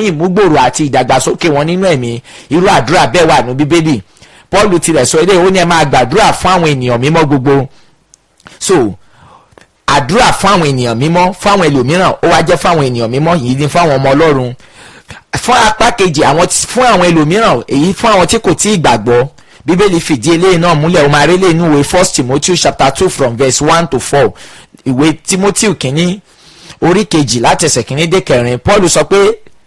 Ìmúgbòrò àti ìdàgbàsókè wọn nínú ẹ̀mí, irú àdúrà bẹ́ẹ̀ wà ní Bíbélì. Paul tilẹ̀ sọ eléyìí, ó ní ẹ máa gbàdúrà fún àwọn ènìyàn mímọ́ gbogbo. So àdúrà fún àwọn ènìyàn mímọ́, fún àwọn ẹlòmíràn, ó wá jẹ́ fún àwọn ènìyàn mímọ́ yìí ní fún àwọn ọmọ Ọlọ́run. Fún apá kejì, àwọn fún àwọn ẹlòmíràn, èyí fún àwọn tí kò tí ì gbàgbọ́, Bíbélì fìdí eléyìí náà múlẹ̀. Ó máa rí lè inú ìwé 1 Timothy chapter 2 from verse 1 to 4, ìwé Timothy kìíní, orí 2, láti ẹsẹ̀ 1 dé 4. Paul sọ pé,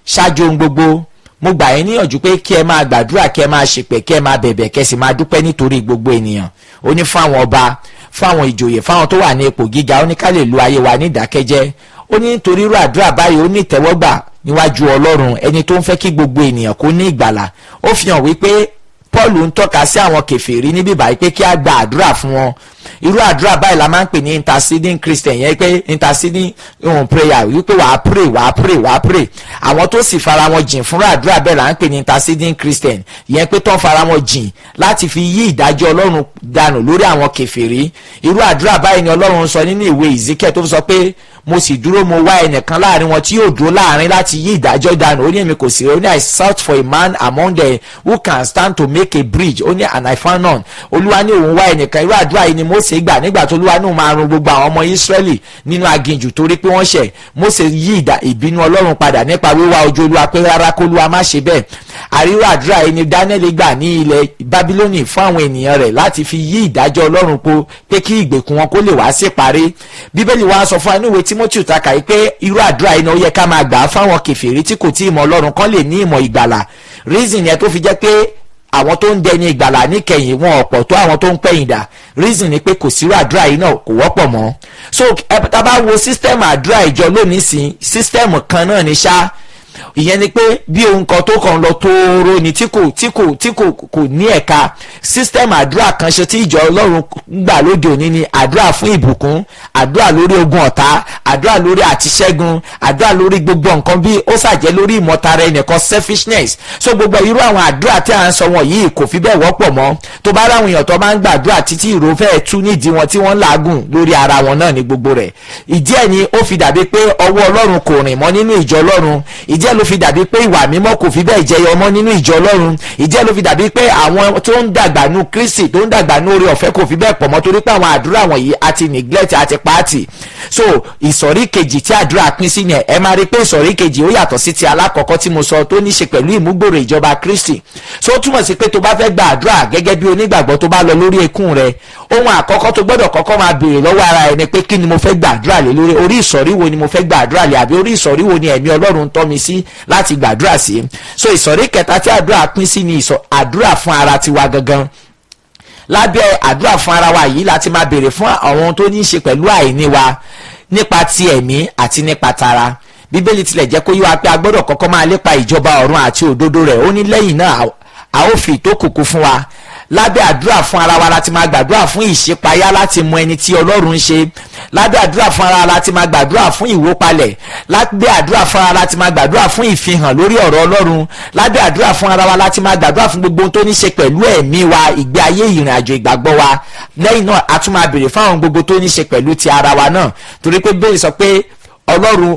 "Ṣáájú ohun gbogbo, mo gbà yín níyànjú pé kí ẹ máa gbàdúrà, kí ẹ máa ṣìpẹ̀, kí ẹ máa bẹ̀bẹ̀, kí ẹ sì máa dúpẹ́ nítorí gbogbo ènìyàn." Ó ní fún àwọn ọba, fún àwọn ìjòyè, fáwọn tó wà ní ipò gíga. Ó ní ká lè lo ayé wa ní ìdákẹ́jẹ́. Ó ní nítorí irú àdúrà báyìí, ó ní ìtẹ́wọ́gbà níwájú Ọlọ́run, ẹni tó ń fẹ́ kí gbogbo ènìyàn kó ní ìgbàlà. Ó fi hàn wípé Paul ń tọ́ka sí àwọn kèfèrí níbí báyìí pé kí á gba àdúrà fún wọn. Irú àdúrà báyìí la máa ń pè ní interceding Christian, yẹn pé interceding prayer, wípé wàá pray, wàá pray, wàá pray. Àwọn tó sì fara wọn jìn fúnra àdúrà bẹ́ẹ̀ là ń pè ní interceding Christian, yẹn pé tó ń fara wọn jìn láti fi yí ìdájọ́ Ọlọ́run dànù lórí àwọn kèfèrí. Irú àdúrà báyìí ni Ọlọ́run sọ nínú ìwé Ezekiel tó sọ pé, "Mo sì dúró, mo wá ẹnìkan láàrin wọn tí yóò dúró láàrin láti yí ìdájọ́ dànù." Ó ní, "Èmi kò sí." Ó ní, "I sought for a man among them who can stand to make a bridge." Ó ní, "And I found none." Olúwa ní òun wá ẹnìkan. Irú àdúrà yìí ni Mósè gbà nígbà tó Olúwa náà máa run gbogbo àwọn ọmọ Ísírẹ́lì nínú aginjù torí pé wọ́n ṣẹ̀. Mósè yí ìbínú Ọlọ́run padà nípa wíwá ojú Olúwa pé rárá, kó Olúwa má ṣe bẹ́ẹ̀. Àríwá àdúrà yìí ni Daniel gbà ní ilẹ̀ Bábílónì fún àwọn ènìyàn rẹ̀ láti fi yí ìdájọ́ Ọlọ́run po pé kí ìgbèkùn wọn kó lè wá sí parí. Bíbélì wa sọ fún wa ní ìwé Timothy taka yìí pé irú àdúrà yìí ni ó yẹ ká máa gbà á fáwọn kèfèrí tí kò tí ì mọ̀ Ọlọ́run, kán lè ní ìmọ̀ ìgbàlà. Reason yẹn tó fi jẹ́ pé àwọn tó ń dẹni ìgbàlà níkẹyìn wọn ọ̀pọ̀ tó àwọn tó ń pẹ̀yìn dà, reason ni pé kò sírú àdúrà yìí náà, kò wọ́pọ̀ mọ́. So ẹ tá bá wo system àdúrà ìjọ lónìí sí, system kan náà ní ṣá. Ìyẹn ni pé bí ohun kan tó kàn lọ tóóró ni tí kò ní ẹ̀ka. System àdúrà kan ṣe tí ìjọ Ọlọ́run gbà lóde òní ni àdúrà fún ìbùkún, àdúrà lórí ogun ọ̀tá, àdúrà lórí àtiṣẹ́gun, àdúrà lórí gbogbo nǹkan bí ó ṣàjẹ́ lórí ìmọ̀tara ẹnìkan, selfishness. So gbogbo irú àwọn àdúrà tí à ń sọ wọn yìí kò fi bẹ́ẹ̀ wọ́pọ̀ mọ́. Tó bá ráwọn èèyàn tó máa ń gbàdúrà títí ìró fẹ́ẹ́ tú nídìí wọn, tí wọ́n ń làágùn lórí ara wọn náà ní gbogbo rẹ̀. Ìdí ẹ̀ ni ó fi dàbí pé ọwọ́ Ọlọ́run kò rìn mọ́ nínú ìjọ Ọlọ́run. Ìdí ẹ̀ ló fi dàbí pé ìwà mímọ́ kò fi bẹ́ẹ̀ jẹyọ mọ́ nínú ìjọ Ọlọ́run. Ìdí ẹ̀ ló fi dàbí pé àwọn tó ń dàgbà nú Kristi, tó ń dàgbà nú oore ọ̀fẹ́ kò fi bẹ́ẹ̀ pọ̀ mọ́, torí pé àwọn àdúrà wọ̀nyí àti neglect àti pààtì. So ìsọ̀rí kejì tí àdúrà pín sí yẹn, ẹ máa rí pé ìsọ̀rí kejì ó yàtọ̀ sí ti alákọ̀ọ́kọ́ tí mo sọ tó ní ṣe pẹ̀lú ìmúgbòrò ìjọba Kristi. So ó túmọ̀ sí pé tó bá fẹ́ gba àdúrà gẹ́gẹ́ bí onígbàgbọ́, tó bá lọ lórí ekún rẹ, ohun àkọ́kọ́ tó gbọ́dọ̀ kọ́kọ́ máa béèrè lọ́wọ́ ara ẹni pé, kí ni mo fẹ́ gbàdúrà lé lórí? Orí ìsọ̀rí wo ni mo fẹ́ gbàdúrà lé, àbí orí ìsọ̀rí wo ni ẹ̀mí Ọlọ́run tọ́ mi sí láti gbàdúrà sí? So ìsọ̀rí kẹta tí àdúrà pín sí ni ìsọ̀ àdúrà fún ara tiwa gangan. Lábẹ́ àdúrà fún ara wa yìí láti máa béèrè fún àwọn ohun tó ní í ṣe pẹ̀lú àìní wa nípa ti ẹ̀mí àti nípa tara. Bíbélì tilẹ̀ jẹ́ kó yé wa pé a gbọ́dọ̀ kọ́kọ́ máa lépa ìjọba ọ̀run àti òdodo rẹ̀. Ó ní lẹ́yìn náà, a ó fi ìtókùkù fún wa. Lábẹ́ àdúrà fún ara wa láti máa gbàdúrà fún ìṣípayá láti mọ ẹni tí Ọlọ́run ń ṣe. Lábẹ́ àdúrà fún ara wa láti máa gbàdúrà fún ìwópalẹ̀. Lábẹ́ àdúrà fún ara láti máa gbàdúrà fún ìfihàn lórí ọ̀rọ̀ Ọlọ́run. Lábẹ́ àdúrà fún ara wa láti máa gbàdúrà fún gbogbo ohun tó ní ṣe pẹ̀lú ẹ̀mí wa, ìgbé ayé, ìrìn àjò ìgbàgbọ́ wa. Lẹ́yìn náà, a tún máa béèrè fún àwọn gbogbo tó ní ṣe pẹ̀lú ti ara wa náà, torí pé bẹ́ẹ̀ sọ pé Ọlọ́run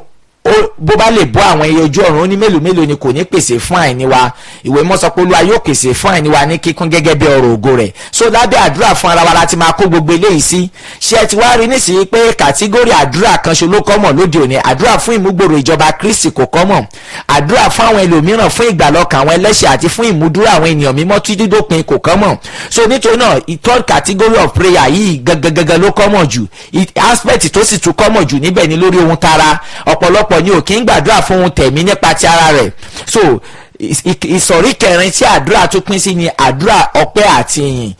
bó bá lè bọ́ àwọn ẹyẹ ojú ọ̀run, ó ní mélòó mélòó ni kò ní pèsè fún àìní wa? Ìwé mọ́ sọ pé Olúwa yóò pèsè fún àìní wa ní kíkún gẹ́gẹ́ bí ọrọ̀ ògo rẹ̀. So lábẹ́ àdúrà fún ara wa láti máa kó gbogbo eléyìí sí. Ṣé ẹ ti wá rí nísìnyí pé category àdúrà kan ṣo ló common lóde òní? Àdúrà fún ìmúgbòrò ìjọba Kristi kò common. Àdúrà fún àwọn ẹlòmíràn, fún ìgbàlọ́kàn àwọn ẹlẹ́ṣẹ̀ àti fún ìmúdúró àwọn ènìyàn mímọ́ títí dópin kò common. So nítorí náà, third category of prayer yìí gangan ló common jù. Aspect tó sì tún common jù níbẹ̀ ni lórí ohun tara. Ọ̀pọ̀lọpọ̀ ni ò kí ń gbàdúrà fún ohun tẹ̀mí nípa ti ara rẹ̀. So ìsọ̀rí kẹrin tí àdúrà tún pín sí ni àdúrà ọpẹ́ àti ìyìn.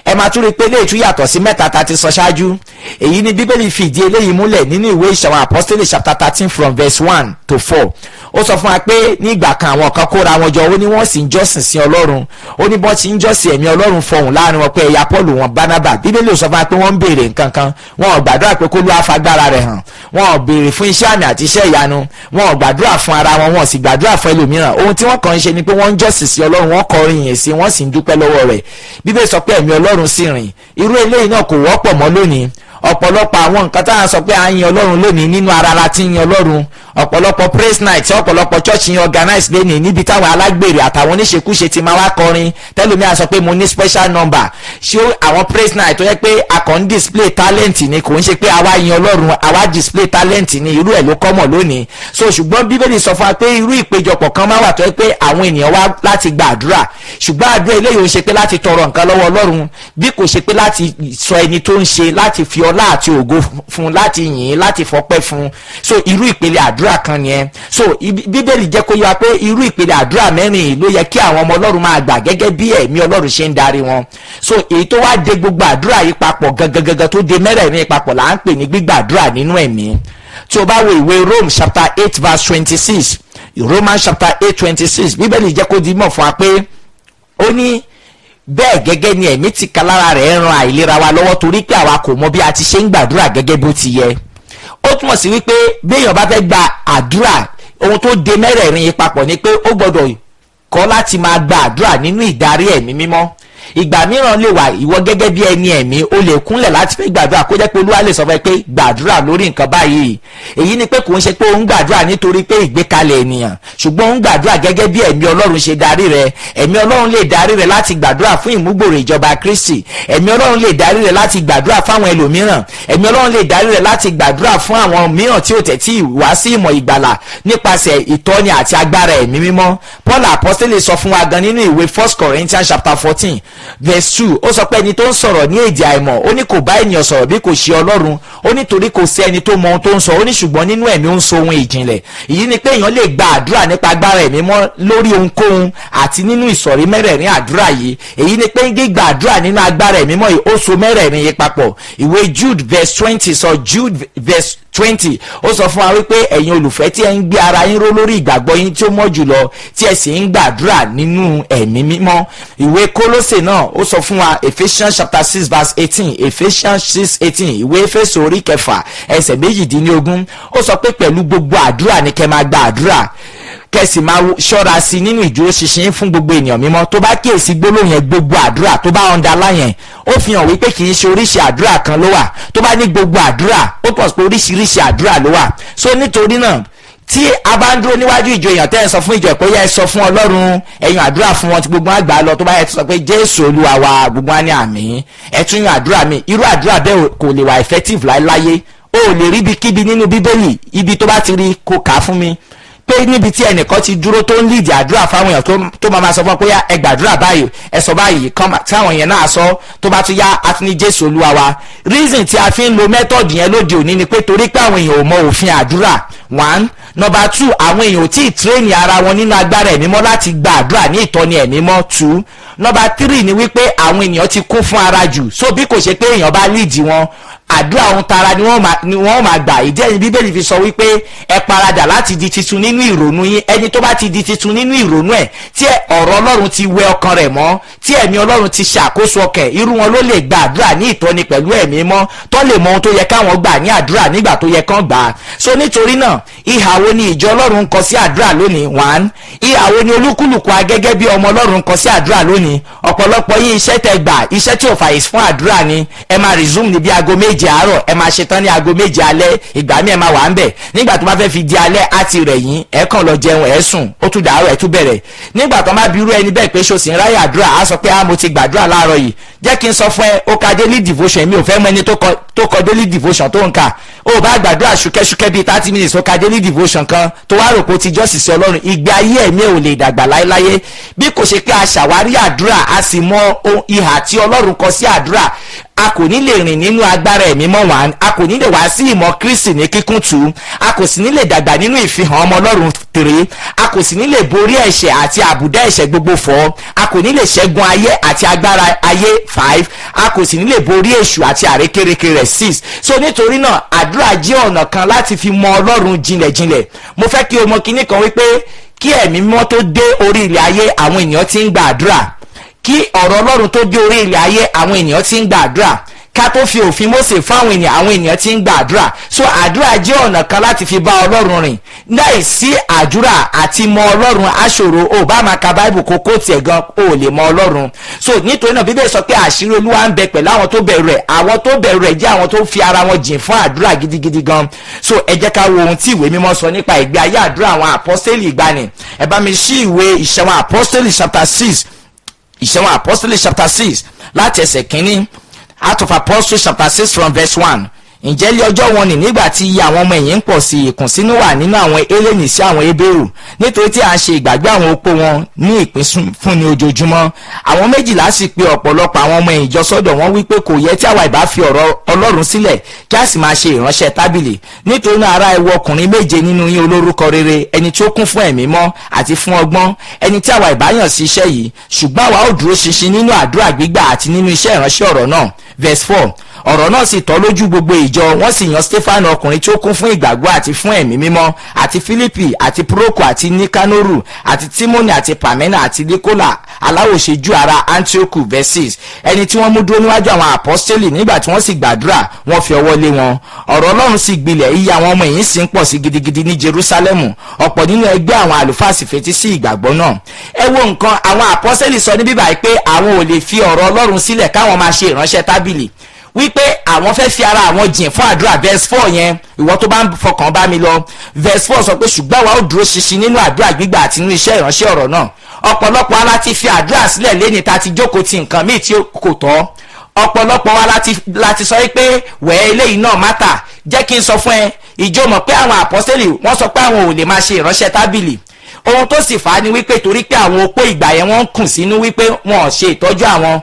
Ẹ máa tún rí i pé eléyìí tún yàtọ̀ sí mẹ́ta tá a ti sọ ṣáájú. Èyí ni Bíbélì fi ìdí eléyìí múlẹ̀ nínú ìwé Ìṣe Àwọn Apọ́sítélì chapter 13 from verse 1 to 4. Ó sọ fún wa pé ní ìgbà kan, àwọn kan kóra wọn jọ. Ó ní wọ́n sì ń jọ́sìn sí Ọlọ́run. Ó ní bọ́n ti ń jọ́sìn, ẹ̀mí Ọlọ́run fọhùn láàrin wọn pé ẹ̀yà Paul, wọn Bánábà. Bíbélì ò sọ fún wa pé wọ́n ń béèrè nǹkan kan. Wọn ò gbàdúrà pé kó ló afagbára rẹ̀ hàn. Wọn ò béèrè fún iṣẹ́ àmì àti iṣẹ́ ìyanu. Wọn ò gbàdúrà fún ara wọn, wọn ò sì gbàdúrà fún ẹlòmíràn. Ohun tí wọ́n kàn ń ṣe ni pé wọ́n ń jọ́sìn sí Ọlọ́run, wọ́n kọrin yìn sí, wọ́n sì ń dúpẹ́ lọ́wọ́ rẹ̀. Bíbélì sọ pé ẹ̀mí Ọlọ́run sì rìn. Irú eléyìí náà kò wọ́pọ̀ mọ́ lónìí. Ọ̀pọ̀lọpọ̀ àwọn nǹkan tá à ń sọ pé à ń yan Ọlọ́run lónìí, nínú ara la ti ń yan Ọlọ́run. Ọ̀pọ̀lọpọ̀ praise night tí ọ̀pọ̀lọpọ̀ church yẹn organize lónìí, níbi táwọn alágbèrè àtàwọn oníṣekúṣe ti máa wá kọrin, tẹ́lómi á sọ pé mo ní special number. Ṣé àwọn praise night tó yẹ pé a kàn ń display talent ni, kò ń ṣe pé àwa yan Ọlọ́run, àwa display talent ni, irú ẹ̀ ló common lónìí. So ṣùgbọ́n Bíbélì sọ fún wa pé irú ìpéjọpọ̀ kan máa wà tó yẹ pé àwọn ènìyàn wá láti gba àdúrà, ṣùgbọ́n àdúrà eléyìí ò ń ṣe pé láti tọrọ nǹkan lọ́wọ́ Ọlọ́run, bí kò ṣe pé láti sọ ẹni tó ń ṣe, láti fi ọlá àti ògo fún, láti yìn ín, láti fọpẹ́ fún. So irú ìpele àdúrà kan nìyẹn. So Bíbélì jẹ́ kó yé wa pé irú ìpele àdúrà 4 yìí ló yẹ kí àwọn ọmọ Ọlọ́run máa gbà gẹ́gẹ́ bí ẹ̀mí Ọlọ́run ṣe ń darí wọn. So èyí tó wá de gbogbo àdúrà yìí papọ̀ gangan, tó de mẹ́rẹ̀ẹ̀rin papọ̀, là ń pè ní gbígbàdúrà nínú ẹ̀mí. Tí o bá wo ìwé Rome chapter 8 verse 26, Romans chapter 8 26, Bíbélì jẹ́ kó di mọ̀ fún wa pé ó ní bẹ́ẹ̀ gẹ́gẹ́ ni ẹ̀mí tìkálára rẹ̀ ń ran àìlera wa lọ́wọ́, torí pé àwa kò mọ bí a ti ṣe ń gbàdúrà gẹ́gẹ́ bó ti yẹ. Ó túmọ̀ sí wípé béèyàn bá fẹ́ gba àdúrà, ohun tó de mẹ́rẹ̀ẹ̀rin yìí papọ̀ ni pé ó gbọ́dọ̀ kọ́ láti máa gba àdúrà nínú ìdarí ẹ̀mí mímọ́. Ìgbà mìíràn lè wà, ìwọ gẹ́gẹ́ bí ẹni ẹ̀mí, o lè kúnlẹ̀ láti fẹ́ gbàdúrà, kó jẹ́ pé Olúwa lè sọ fún ẹ pé gbàdúrà lórí nǹkan báyìí. Èyí ni pé kò ń ṣe pé ó ń gbàdúrà nítorí pé ìgbékalẹ̀ ènìyàn, ṣùgbọ́n ó ń gbàdúrà gẹ́gẹ́ bí ẹ̀mí Ọlọ́run ṣe darí rẹ. Ẹ̀mí Ọlọ́run lè darí rẹ láti gbàdúrà fún ìmúgbòrò ìjọba Kristi. Ẹ̀mí Ọlọ́run lè darí rẹ láti gbàdúrà fáwọn ẹlòmíràn. Ẹ̀mí Ọlọ́run lè darí rẹ láti gbàdúrà fún àwọn mìíràn tí ò tẹ̀tí wá sí ìmọ̀ ìgbàlà nípasẹ̀ ìtọ́ni àti agbára ẹ̀mí mímọ́. Paul Apostle sọ fún wa gan nínú ìwé 1 Corinthians chapter 14 verse 2. Ó sọ pé ẹni tó ń sọ̀rọ̀ ní èdè àìmọ̀, ó ní kò bá ènìyàn sọ̀rọ̀ bí kò ṣe Ọlọ́run, ó ní torí kò sí ẹni tó mọ ohun tó ń sọ, ó ní ṣùgbọ́n nínú ẹ̀mí ó ń sọ ohun ìjìnlẹ̀. Èyí ni pé èèyàn lè gba àdúrà nípa agbára ẹ̀mí mọ́ lórí ohunkóhun àti nínú ìsọ̀rí mẹ́rẹ̀ẹ̀rin àdúrà yìí. Èyí ni pé gbígba àdúrà nínú agbára ẹ̀mí mọ́ yìí, ó so mẹ́rẹ̀ẹ̀rin yìí papọ̀. Ìwé Jude verse 20 sọ, Jude verse 20, ó sọ fún wa wípé ẹ̀yin olùfẹ́, tí ẹ ń gbé ara yín ró lórí ìgbàgbọ́ yín tí ó mọ́ jùlọ, tí ẹ sì ń gbàdúrà nínú ẹ̀mí mímọ́. Ìwé Kólósè náà, ó sọ fún wa, Ephesians chapter 6 verse 18, Ephesians 6:18, ìwé Éfésù orí 6 ẹsẹ̀ 18, ó sọ pé pẹ̀lú gbogbo àdúrà ní kẹ́ máa gba àdúrà, kẹsì máa ṣọ́ra sí nínú ìdúróṣinṣin fún gbogbo ènìyàn mímọ́. Tó bá kíyèsí gbólóhùn yẹn, gbogbo àdúrà, tó bá underline yẹn, ó fi hàn wípé kì í ṣe oríṣi àdúrà kan ló wà. Tó bá ní gbogbo àdúrà, ó pọ̀ pé oríṣiríṣi àdúrà ló wà. So nítorí náà, tí a bá ń dúró níwájú ìjọ èèyàn, tẹ́ ẹ sọ fún ìjọ pé yẹ ẹ sọ fún Ọlọ́run, ẹ̀yin àdúrà fún wọn, tí gbogbo àgbà lọ, tó bá yẹ sọ pé Jésù Olúwa wa, gbogbo wa ní àmín, ẹ tún yan àdúrà mi, irú àdúrà bẹ́ẹ̀ kò lè wà effective láéláyé. O ò lè rí ibikíbi nínú Bíbélì, ibi tó bá ti rí kó kà á fún mi, pé níbi tí ẹnìkan ti dúró tó ń lead àdúrà fáwọn èèyàn, tó máa sọ fún ọ pé ẹ gbàdúrà báyìí, ẹ sọ báyìí, táwọn èèyàn náà sọ, tó bá tún yá, a tún ní Jésù Olúwa wa. Reason tí a fi ń lo method yẹn lóde òní ni pé torí pé àwọn èèyàn ò mọ òfin àdúrà, one. Number two, àwọn èèyàn ò tí ì train ara wọn nínú agbára ẹ̀mí mọ́ láti gba àdúrà ní ìtọ́ni ẹ̀mí mọ́, two. Number three ni wípé àwọn ènìyàn ti kún fún ara jù. So bí kò ṣe pé èèyàn bá lead wọn, àdúrà ohun tara ni wọ́n máa gbà. Ìdí ẹ̀yin Bíbélì fi sọ wípé ẹ paradà láti di titun nínú ìrònú yín. Ẹni tó bá ti di titun nínú ìrònú ẹ̀, tí ọ̀rọ̀ Ọlọ́run ti wẹ ọkàn rẹ̀ mọ́, tí ẹ̀mí Ọlọ́run ti ṣàkóso ọkàn, irú wọn ló lè gba àdúrà ní ìtọ́ni pẹ̀lú ẹ̀mí mọ́, tó lè mọ ohun tó yẹ káwọn gbà ní àdúrà nígbà tó yẹ kán gbà á. So nítorí náà, ìhà wo ni ìjọ Ọlọ́run kọ sí àdúrà lónìí? One. Ìhà wo ni olúkúlùkù wa gẹ́gẹ́ bí ọmọ Ọlọ́run kọ sí àdúrà lónìí? Ọ̀pọ̀lọpọ̀ yín, iṣẹ́ tẹ́ gbà, iṣẹ́ tí ò fàyè fún àdúrà ni. Ẹ máa resume ní bí aago 7 àárọ̀, ẹ máa ṣetán ní aago 7 alẹ́. Ìgbà míì ẹ máa wà ń bẹ̀, nígbà tó bá fẹ́ fi di alẹ́, á ti rẹ̀ yín, ẹ kàn lọ jẹun, ẹ sùn, ó tún dàárọ̀, ẹ tún bẹ̀rẹ̀. Nígbà tó má bí irú ẹni bẹ́ẹ̀ pé ṣo sì ń ráyè àdúrà, á sọ pé á mo ti gbàdúrà láàárọ̀ yìí. Jẹ́ kí n sọ fún ẹ, ó ka daily devotion. Mi ò fẹ́ mọ ẹni tó kọ daily devotion tó ń kà. Ó bá gbàdúrà ṣúkẹ́ṣúkẹ́ bíi 30 minutes, ó ka daily devotion kan, tó wá rò pé ó ti jọ́sìn sí Ọlọ́run, ìgbé ayé ẹ̀mí ò lè dàgbà láéláyé. Bí kò ṣe pé a ṣàwárí àdúrà, a sì mọ ìhà tí Ọlọ́run kọ sí àdúrà, a kò ní lè rìn nínú agbára ẹ̀mí mọ́, one. A kò ní lè wá sí ìmọ̀ Kristi ní kíkún, two. A kò sì ní lè dàgbà nínú ìfihàn ọmọ Ọlọ́run, three. A kò sì ní lè borí ẹ̀ṣẹ̀ àti àbùdá ẹ̀ṣẹ̀ gbogbo, four. A kò ní lè ṣẹ́gun ayé àti agbára ayé, five. A kò sì ní lè borí èṣù àti àrékérekè rẹ̀, six. So nítorí náà, àdúrà jẹ́ ọ̀nà kan láti fi mọ Ọlọ́run jinlẹ̀jinlẹ̀. Mo fẹ́ kí o mọ kinní kan wípé kí ẹ̀mí mímọ́ tó dé orí ilẹ̀ ayé, àwọn ènìyàn ti ń gba àdúrà. Kí ọ̀rọ̀ Ọlọ́run tó dé orí ilẹ̀ ayé, àwọn ènìyàn ti ń gba àdúrà. Ká tó fi òfin Mósè fún àwọn ènìyàn, àwọn ènìyàn ti ń gba àdúrà. So àdúrà jẹ́ ọ̀nà kan láti fi bá Ọlọ́run rìn. Láì sí àdúrà àti mọ Ọlọ́run aṣòro. Ò bá máa ka Báìbù kókó tiẹ̀ gan, ò lè mọ Ọlọ́run. So nítorí náà, Bíbélì sọ pé àṣírí Olúwa ń bẹ pẹ̀lú àwọn tó bẹ̀rù rẹ̀. Àwọn tó bẹ̀rù rẹ̀ jẹ́ àwọn tó fi ara wọn jìn fún àdúrà gidigidi gan. So ẹ jẹ́ ká wo ohun tí ìwé mímọ́ sọ nípa ìgbé ayé àdúrà àwọn àpọ́sítélì ìgbàanì. Ẹ bá mi ṣí ìwé Ìṣe Àwọn Àpọ́sítélì chapter 6, Ìṣe Àwọn Àpọ́sítélì chapter 6, láti ẹsẹ̀ 1. Act of Apostles chapter 6 from verse 1. Ǹjẹ́ lé ọjọ́ wọn nì, nígbà tí iye àwọn ọmọ ẹ̀yìn ń pọ̀ sí, ìkùnsínú wà nínú àwọn Hélénì sí àwọn Hébérù, nítorí tí à ń ṣe ìgbàgbé àwọn opó wọn ní ìpín fún ní ojoojúmọ́. Àwọn 12 sì pe ọ̀pọ̀lọpọ̀ àwọn ọmọ ẹ̀yìn jọ sọ́dọ̀ wọn, wípé, "Kò yẹ tí àwa ìbá fi ọ̀rọ̀ Ọlọ́run sílẹ̀ kí a sì máa ṣe ìránṣẹ́ tábìlì. Nítorí náà, ará, ẹ wo ọkùnrin méje nínú yín, olórúkọ rere, ẹni tí ó kún fún ẹ̀mí mọ́ àti fún ọgbọ́n, ẹni tí àwa ìbá yàn sí iṣẹ́ yìí. Ṣùgbọ́n àwa ó dúró ṣinṣin nínú àdúrà gbígbà àti nínú iṣẹ́ ìránṣẹ́ ọ̀rọ̀ náà." Verse 4. Ọ̀rọ̀ náà sì tọ́ lójú gbogbo ìjọ. Wọ́n sì yan Stefanu, ọkùnrin tí ó kún fún ìgbàgbọ́ àti fún ẹ̀mí mímọ́, àti Fílípì, àti Prókò, àti Nikanoru, àti Timoni, àti Pamena, àti Nikola, aláwòṣe Júù ará Antioch. Verse 6. Ẹni tí wọ́n mú dúró níwájú àwọn àpọ́stélì. Nígbà tí wọ́n sì gbàdúrà, wọ́n fi ọwọ́ lé wọn. Ọ̀rọ̀ Ọlọ́run sì gbilẹ̀, iye àwọn ọmọ ẹ̀yìn sì ń pọ̀ sí gidigidi ní Jerusalemu. Ọ̀pọ̀ nínú ẹgbẹ́ àwọn àlùfáà sì fetí sí ìgbàgbọ́ náà. Ẹ wo nǹkan, àwọn àpọ́stélì sọ ní bíbáyìí pé àwọn ò lè fi ọ̀rọ̀ Ọlọ́run sílẹ̀ káwọn máa ṣe ìránṣẹ́ tábìlì, wípé àwọn fẹ́ fi ara àwọn jìn fún àdúrà. Verse 4 yẹn, ìwọ tó bá ń fọkàn bá mi lọ, verse 4 sọ pé, "Ṣùgbọ́n àwa ó dúró ṣinṣin nínú àdúrà gbígbà àti nínú iṣẹ́ ìránṣẹ́ ọ̀rọ̀ náà." Ọ̀pọ̀lọpọ̀ ara ti fi àdúrà sílẹ̀ lẹ́ni ta ti jókòó ti nǹkan míì tí kò tọ́. Ọ̀pọ̀lọpọ̀ wa láti sọ pé wẹ́ẹ́ eléyìí náà matter. Jẹ́ kí n sọ fún ẹ, ìjọ mọ̀ pé àwọn àpọ́sẹ́lì, wọ́n sọ pé àwọn ò lè máa ṣe ìránṣẹ́ tábìlì. Ohun tó sì fà á ni wípé torí pé àwọn opó ìgbà yẹn, wọ́n ń kùn sínú wípé wọn ò ṣe ìtọ́jú àwọn.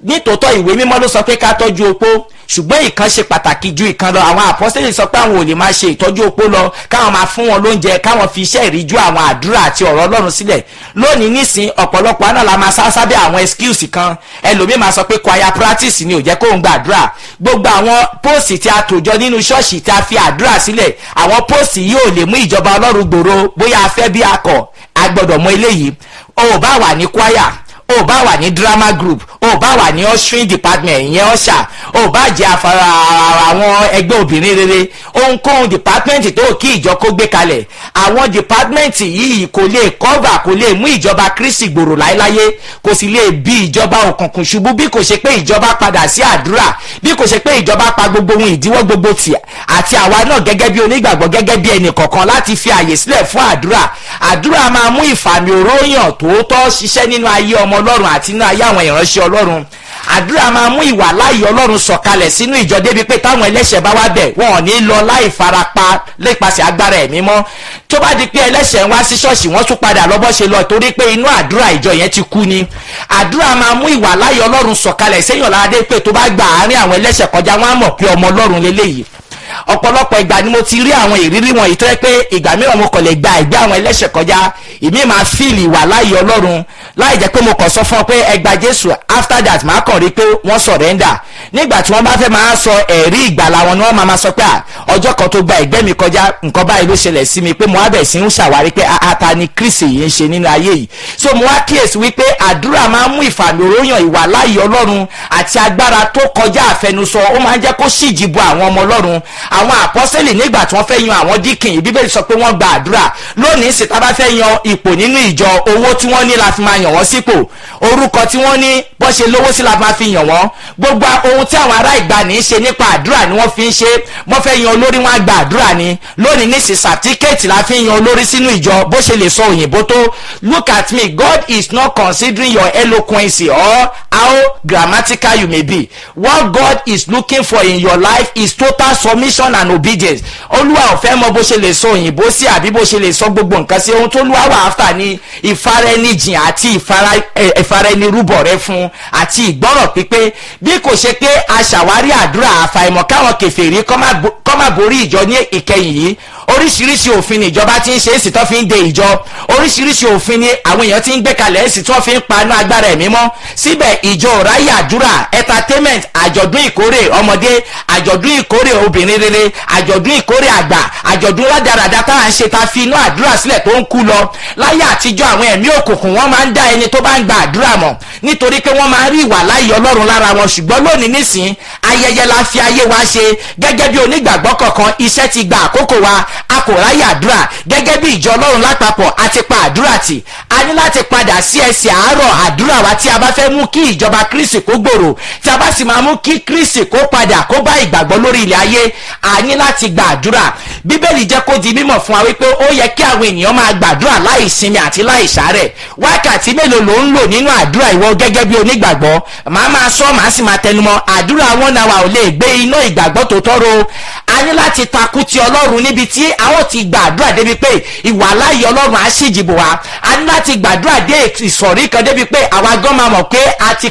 Nítòótọ́, ìwé mímọ́ ló sọ pé ká tọ́jú opó, ṣùgbọ́n ìkan ṣe pàtàkì ju ìkan lọ. Àwọn àpọ́sítélì sọ pé àwọn ò lè máa ṣe ìtọ́jú opó lọ, káwọn máa fún wọn lóúnjẹ, káwọn fi iṣẹ́ ìríjú àwọn àdúrà àti ọ̀rọ̀ Ọlọ́run sílẹ̀. Lónìí nísìn, ọ̀pọ̀lọpọ̀ àná la máa sá sábẹ́ àwọn excuse kan. Ẹlòmíì máa sọ pé choir practice ni ò jẹ́ kóun gbàdúrà. Gbogbo àwọn post tí a tòjọ nínú ṣọ́ọ̀ṣì tí a fi àdúrà sílẹ̀, àwọn post yìí ò lè mú ìjọba Ọlọ́run gbòòrò. Bóyá a fẹ́ bí a kọ̀, a gbọ́dọ̀ mọ eléyìí. O ò bá wà ní choir, o bá wà ní drama group, o bá wà ní ushering department, ìyẹn usher, o bá jẹ́ afárá àwọn ẹgbẹ́ obìnrin rere, ohunkóhun department tó kí ìjọ kó gbé kalẹ̀, àwọn department yìí kò lè cover, kò lè mú ìjọba Kristi gbòòrò láéláyé, kò sì lè bí ìjọba òkùnkùn ṣubú, bí kò ṣe pé ìjọba padà sí àdúrà, bí kò ṣe pé ìjọba pa gbogbo ohun ìdíwọ́ gbogbo tì, àti àwa náà gẹ́gẹ́ bí onígbàgbọ́, gẹ́gẹ́ bí ẹnì kọ̀ọ̀kan, láti fi àyè sílẹ̀ fún àdúrà. Àdúrà máa mú ìfàmì òróyàn tòótọ́ ṣiṣẹ́ nínú ayé ọmọ Ọlọ́run àti nínú ayé àwọn ìránṣẹ́ Ọlọ́run. Àdúrà máa mú ìwà láàyè Ọlọ́run sọ̀kalẹ̀ sínú ìjọ débi pé táwọn ẹlẹ́ṣẹ̀ bá wá bẹ̀, wọn ò ní lọ láì farapa nípasẹ̀ agbára ẹ̀mí mọ́. Tó bá di pé ẹlẹ́ṣẹ̀ ń wá sí ṣọ́ọ̀ṣì, wọ́n tún padà lọ bọ́ ṣe lọ, torí pé inú àdúrà ìjọ yẹn ti kú ni. Àdúrà máa mú ìwà láàyè Ọlọ́run sọ̀kalẹ̀ séèyàn lára pé tó bá gba àárín àwọn ẹlẹ́ṣẹ̀ kọjá, wọ́n á mọ̀ pé ọmọ Ọlọ́run leléyìí. Ọ̀pọ̀lọpọ̀ ìgbà ni mo ti rí àwọn ìrírí wọ̀nyí tó yẹ pé ìgbà mìíràn mo kàn lè gba ìgbé àwọn ẹlẹ́ṣẹ̀ kọjá, ìmí máa feel ìwà láàyè Ọlọ́run láì jẹ́ pé mo kàn sọ fún ọ pé ẹ gba Jésù. After that, màá kàn rí pé wọ́n surrender. Nígbà tí wọ́n bá fẹ́ máa sọ ẹ̀rí ìgbàlà wọn ni wọ́n máa sọ pé, à, ọjọ́ kan tó gba ìgbẹ́ mi kọjá, nǹkan báyìí ló ṣẹlẹ̀ sí mi, pé mo wá bẹ̀ sí ń ṣàwárí pé ata ni Kristi yìí ń ṣe nínú ayé yìí. So mo wá kíyèsí wípé àdúrà máa ń mú ìfàmì òróyàn, ìwà láàyè Ọlọ́run àti agbára tó kọjá àfẹnusọ, ó máa ń jẹ́ kó ṣíjì bo àwọn ọmọ Ọlọ́run. Àwọn àpọ́sẹ́lì, nígbà tí wọ́n fẹ́ yan àwọn díkìn, Bíbélì sọ pé wọ́n gba àdúrà. Lónìí sì, tá bá fẹ́ yan ipò nínú ìjọ, owó tí wọ́n ní la fi máa yàn wọ́n sípò, orúkọ tí wọ́n ní, bó ṣe lówó sí la máa fi yàn wọ́n. Gbogbo ohun tí àwọn ará ìgbàanì ń ṣe, nípa àdúrà ni wọ́n fi ń ṣe. Wọ́n fẹ́ yan olórí, wọn á gba àdúrà ni. Lónìí ní sí, certificate la fi ń yan olórí sínú ìjọ, bó ṣe lè sọ òyìnbó tó. Look at me, God is not considering your eloquence or how grammatical you may be. What God is looking for in your life is total submission and obedience. Olúwa ò fẹ́ mọ bó ṣe lè sọ òyìnbó sí àbí bó ṣe lè sọ gbogbo nǹkan sí. Ohun tó lúwa wà after ni ìfaraẹnijìn àti ìfaraẹnirúbọ rẹ fún àti ìgbọ́rọ̀ pípé. Bí kò ṣe pé a ṣàwárí àdúrà, àfàìmọ̀ káwọn kèfèrí kọ́ má borí ìjọ ní ìkẹyìn yìí. Oríṣiríṣi òfin ni ìjọba ti ń ṣe é sì tó fi ń de ìjọ. Oríṣiríṣi òfin ni àwọn èèyàn ti ń gbé kalẹ̀ é sì tó fi ń paná agbára ẹ̀mí mọ́. Síbẹ̀, ìjọ ò ráyè àdúrà. Entertainment, àjọ̀dún ìkórè ọmọdé, àjọ̀dún ìkórè obìnrin rere, àjọ̀dún ìkórè àgbà, àjọ̀dún rádaràda tá à ń ṣe, ta fi inú àdúrà sílẹ̀ tó ń kú lọ. Láyé àtijọ́, àwọn ẹ̀mí òkùnkùn, wọ́n máa ń dá ẹni tó bá ń gba àdúrà mọ̀. Nítorí pé wọ́n máa rí ìwà láàyè Ọlọ́run lára wọn. Ṣùgbọ́n lónìí nísìn, ayẹyẹ la fi ayé wa ṣe. Gẹ́gẹ́ bí onígbàgbọ́ kọ̀ọ̀kan, iṣẹ́ ti gba àkókò wa, a kò ráyè àdúrà. Gẹ́gẹ́ bí ìjọ Ọlọ́run lápapọ̀, a ti pa àdúrà tì. A ní láti padà sí ẹsẹ̀ àárọ̀ àdúrà wa tí a bá fẹ́ mú kí ìjọba Kristi kó gbòòrò, tí a bá sì máa mú kí Kristi kó padà kó bá ìgbàgbọ́ lórí ilẹ̀ ayé. A ní láti gba àdúrà. Bíbélì jẹ́ kó di mímọ̀ fún wa wípé ó yẹ kí àwọn ènìyàn máa gbàdúrà láì sinmi àti láì sàárẹ̀. Wákàtí mélòó ló ń lò nínú àdúrà ìwọ gẹ́gẹ́ bí onígbàgbọ́? Màá máa sọ, màá sì máa tẹnumọ́, àdúrà 1 hour ò lè gbé iná ìgbàgbọ́ tó tọ́rọ. A ní láti takú ti Ọlọ́run níbi tí a ó ti gbàdúrà débi pé ìwàláyé Ọlọ́run á ṣèjìbò wa. A ní láti gbàdúrà dé ìsọ̀rí kan débi pé àwa gan máa mọ̀ pé a ti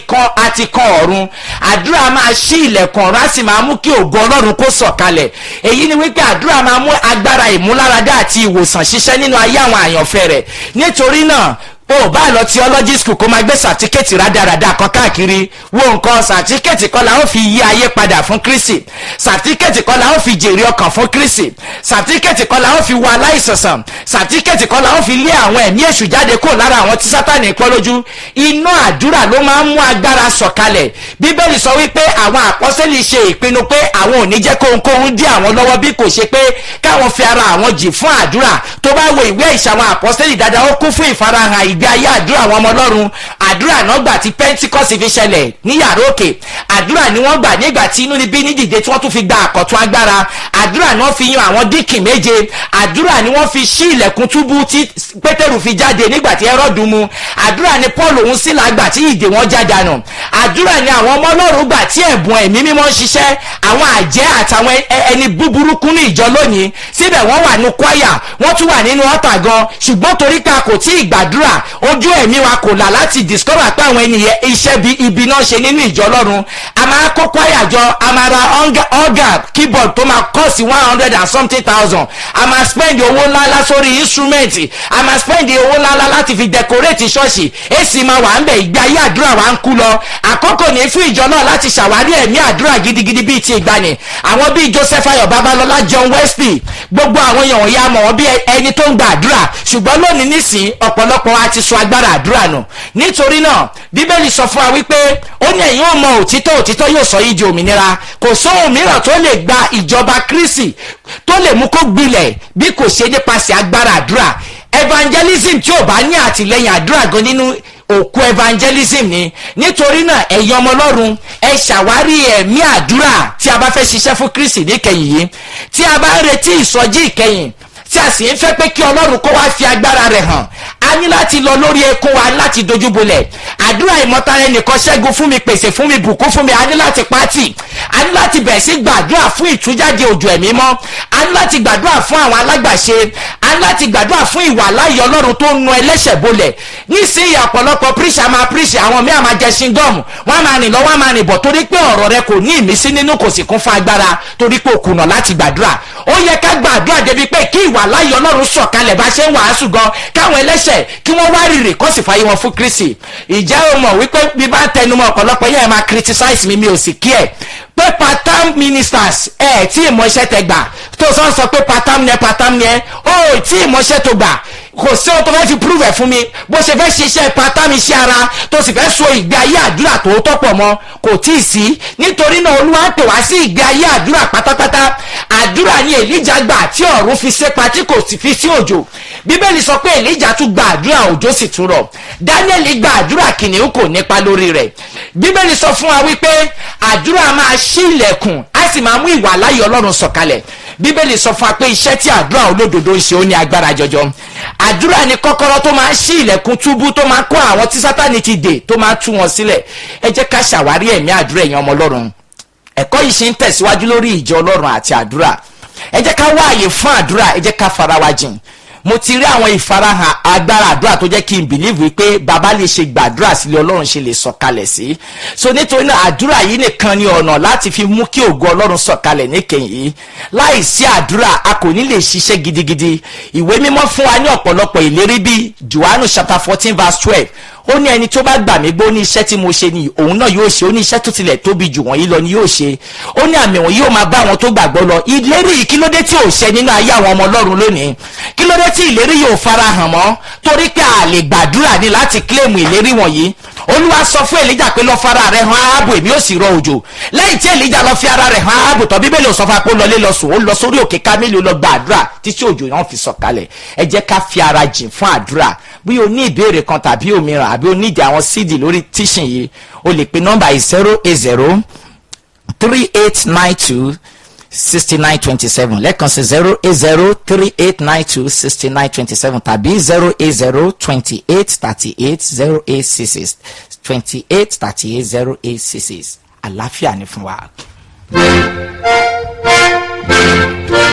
kan ọ̀run. Àdúrà máa ṣí ilẹ̀kùn ọ̀run, á sì máa mú kí ògo Ọlọ́run kó sọ̀kalẹ̀. Èyí ni wípé àdúrà máa mú agbára ìmúláradá àti ìwòsàn ṣiṣẹ́ nínú ayé àwọn àyànfẹ́ rẹ̀. Nítorí náà, o bá lọ theology school, kó máa gbé certificate rádaràda kan káàkiri, wo nǹkan, certificate kọ́ la ó fi yí ayé padà fún Kristi, certificate kọ́ la ó fi jèrè ọkàn fún Kristi, certificate kọ́ la ó fi wo aláìsàn sàn, certificate kọ́ la ó fi lé àwọn ẹ̀mí èṣù jáde kúrò lára àwọn tí Sátani pọ́ lójú. Iná àdúrà ló máa ń mú agbára sọ̀kalẹ̀. Bíbélì sọ wípé àwọn àpọ́sẹ́lì ṣe ìpinnu pé àwọn ò ní jẹ́ kóhunkóhun dí àwọn lọ́wọ́ bí kò ṣe pé káwọn fi ara àwọn jì fún àdúrà. Tó bá wo ìwé Ìṣe Àwọn Àpọ́sẹ́lì dáadáa, ó kún fún ìfarahàn ìgbé ayé àdúrà àwọn ọmọ Ọlọ́run. Àdúrà náà gbà tí Pentikọ́sì fi ṣẹlẹ̀ ní yàrá òkè. Àdúrà ni wọ́n gbà nígbà tí inú níbí ní dìde tí wọ́n tún fi gba àkọ́tún agbára. Àdúrà ni wọ́n fi yan àwọn díkìn méje. Àdúrà ni wọ́n fi ṣí ilẹ̀kùn túbú tí Pétérù fi jáde nígbà tí Hẹ́rọ́dù mú. Àdúrà ni Paul òun sì lágbà tí ìdè wọn já dànù. Àdúrà ni àwọn ọmọ Ọlọ́run gbà tí ẹ̀bùn Ẹ̀mí Mímọ́ ń ṣiṣẹ́. Àwọn àjẹ́ àtàwọn ẹni búburú kún ní ìjọ lónìí, síbẹ̀ wọ́n wà ní kwaya, wọ́n tún wà nínú ọ̀tà gan. Ṣùgbọ́n torí pé a kò tí ì gbàdúrà, ojú ẹ̀mí wa kò là láti discover pé àwọn ènìyàn iṣẹ́ bí ibi náà ṣe nínú ìjọ Ọlọ́run. A máa kó kwaya jọ, a máa ra organ, keyboard tó máa cost one hundred and something thousand, a máa spend owó ńláńlá sórí instrument, a máa spend owó ńláńlá láti fi decorate ṣọ́ọ̀ṣì, èsì máa wà ń bẹ̀. Ìgbé ayé àdúrà wa ń kú lọ. Àkókò ní fún ìjọ náà láti ṣàwárí ẹ̀mí àdúrà gidigidi bíi ti ìgbàanì, àwọn bíi Joseph Ayọ̀ Babalọ́lá, John Wesley, gbogbo àwọn èèyàn wọ̀nyí, a mọ̀ wọ́n bí ẹni tó ń gba àdúrà. Ṣùgbọ́n lónìí nísìn, ọ̀pọ̀lọpọ̀ wa ti sọ agbára àdúrà nù. Nítorí náà, Bíbélì sọ fún wa wípé ó ní, "Ẹ̀yin ó mọ òtítọ́, òtítọ́ yóò sọ yín di òmìnira." Kò sóhun mìíràn tó lè gba ìjọba Kristi, tó lè mú kó gbilẹ̀, bí kò ṣe nípasẹ̀ agbára àdúrà. Evangelism tí ò bá ní àtìlẹ́yìn àdúrà gan nínú, òkú evangelism ni. Nítorí náà, ẹ̀yin ọmọ Ọlọ́run, ẹ ṣàwárí ẹ̀mí àdúrà tí a bá fẹ́ ṣiṣẹ́ fún Kristi níkẹyìn yìí. Tí a bá ń retí ìsọjí ìkẹyìn, tí a sì ń fẹ́ pé kí Ọlọ́run kó wá fi agbára rẹ̀ hàn, a ní láti lọ lórí eékún wa láti dojúbolẹ̀. Àdúrà ìmọ̀tara ẹnìkan, ṣẹ́gun fún mi, pèsè fún mi, bùkún fún mi, a ní láti pátì. A ní láti bẹ̀rẹ̀ sí gbàdúrà fún ìtújáde òjò Ẹ̀mí mọ́. A ní láti gbàdúrà fún àwọn alágbàṣe. A ní láti gbàdúrà fún ìwà láàyè Ọlọ́run tó ń nu ẹlẹ́ṣẹ̀ bolẹ̀. Nísìnyí, ọ̀pọ̀lọpọ̀ preacher máa preach, àwọn míì máa jẹ chewing gum, wọ́n á máa rìn lọ, wọ́n á máa rìn bọ̀, torí pé ọ̀rọ̀ rẹ kò ní ìmísí nínú, kò sì kún fún agbára, torí pé o kùnà láti gbàdúrà. Ó yẹ ká gbàdúrà débi pé kí ìwà láàyè Ọlọ́run sọ̀kalẹ̀ bá ṣe ń wàásù gan, káwọn ẹlẹ́ṣẹ̀ kí wọ́n wá rìrì kó sì fàyè wọn fún Kristi. Ìjẹ́ o mọ̀ wípé bí bá ń tẹnumọ́, ọ̀pọ̀lọpọ̀ yẹn máa criticize mi, mi ò sì kí ẹ̀ pé part time ministers ẹ̀ tí ìmọ̀ṣẹ́ tẹ gbà tó sọ sọ pé part time ni ẹ, part time ni ẹ, ó tí ìmọ̀ṣẹ́ tó gbà, kò sí ohun tó fẹ́ fi prove ẹ̀ fún mi. Bó ṣe fẹ́ ṣiṣẹ́ part time, iṣẹ́ ara, tó sì fẹ́ so ìgbé ayé àdúrà tòótọ́ pọ̀ mọ́, kò tí ì sí. Nítorí náà, Olúwa ń pè wá sí ìgbé ayé àdúrà pátápátá. Àdúrà ni Èlíjà gbà tí ọ̀run fi sépa tí kò sì fi sí òjò. Bíbélì sọ pé Èlíjà tún gba àdúrà, òjò sì tún rọ̀. Daniel gba àdúrà, kìnìún kò nípa lórí rẹ̀. Bíbélì sọ fún wa wípé àdúrà máa ṣí ilẹ̀kùn, á sì máa mú ìwà láyé Ọlọ́run sọ̀kalẹ̀. Bíbélì sọ fún wa pé iṣẹ́ tí àdúrà olódodo ń ṣe, ó ní agbára jọjọ. Àdúrà ni kọ́kọ́rọ́ tó máa ń ṣí ilẹ̀kùn túbú, tó máa kó àwọn tí Sátani ti dè, tó máa tú wọn sílẹ̀. Ẹ jẹ́ ká ṣàwárí ẹ̀mí àdúrà, ẹ̀yin ọmọ Ọlọ́run. Ẹ̀kọ́ yìí ṣe ń tẹ̀síwájú lórí ìjọ Ọlọ́run àti àdúrà. Ẹ jẹ́ ká wá àyè fún àdúrà, ẹ jẹ́ ká fara wa jìn. Mo ti rí àwọn ìfarahàn agbára àdúrà tó jẹ́ kí n believe wípé bàbá lè ṣe gbàdúrà sílé, Ọlọ́run ṣe lè sọ̀kalẹ̀ sí. So nítorí náà, àdúrà yìí nìkan ni ọ̀nà láti fi mú kí ògo Ọlọ́run sọ̀kalẹ̀ níkẹyìn yìí. Láì sí àdúrà, a kò ní lè ṣiṣẹ́ gidigidi. Ìwé Mímọ́ fún wa ní ọ̀pọ̀lọpọ̀ ìlérí, bíi Johannu chapter 14 verse 12. Ó ní, "Ẹni tó bá gbà mí gbọ́, ní iṣẹ́ tí mo ṣe ni òun náà yóò ṣe." Ó ní iṣẹ́ tó tilẹ̀ tóbi jù wọ̀nyí lọ ni yóò ṣe. Ó ní àmì wọ̀nyí yóò máa bá àwọn tó gbàgbọ́ lọ. Ìlérí yìí, kí ló dé tí ò ṣẹ nínú ayé àwọn ọmọ Ọlọ́run lónìí? Kí ló dé tí ìlérí yóò farahàn mọ́? Torí pé a lè gbàdúrà ní láti claim ìlérí wọ̀nyí. Olúwa sọ fún Èlíjà pé, "Lọ fara rẹ̀ hàn Áhábù, èmi ó sì rọ òjò." Lẹ́yìn tí Èlíjà lọ fi ara rẹ̀ hàn Áhábù tán, Bíbélì ò sọ fún wa pé ó lọlé lọ sùn. Ó lọ sórí òkè Kámẹ́lì, ó lọ gba àdúrà títí òjò náà fi sọ̀kalẹ̀. Ẹ jẹ́ ká fi ara jìn fún àdúrà. Bí o ní ìbéèrè kan tàbí òmíràn, àbí o nídìí àwọn CD lórí teaching yìí, o lè pe nọ́mbà yìí: 08038926927. Lẹ́ẹ̀kan sí, 08038926927 tàbí 08028380866, 28380866. Àlàáfíà ni fún wa.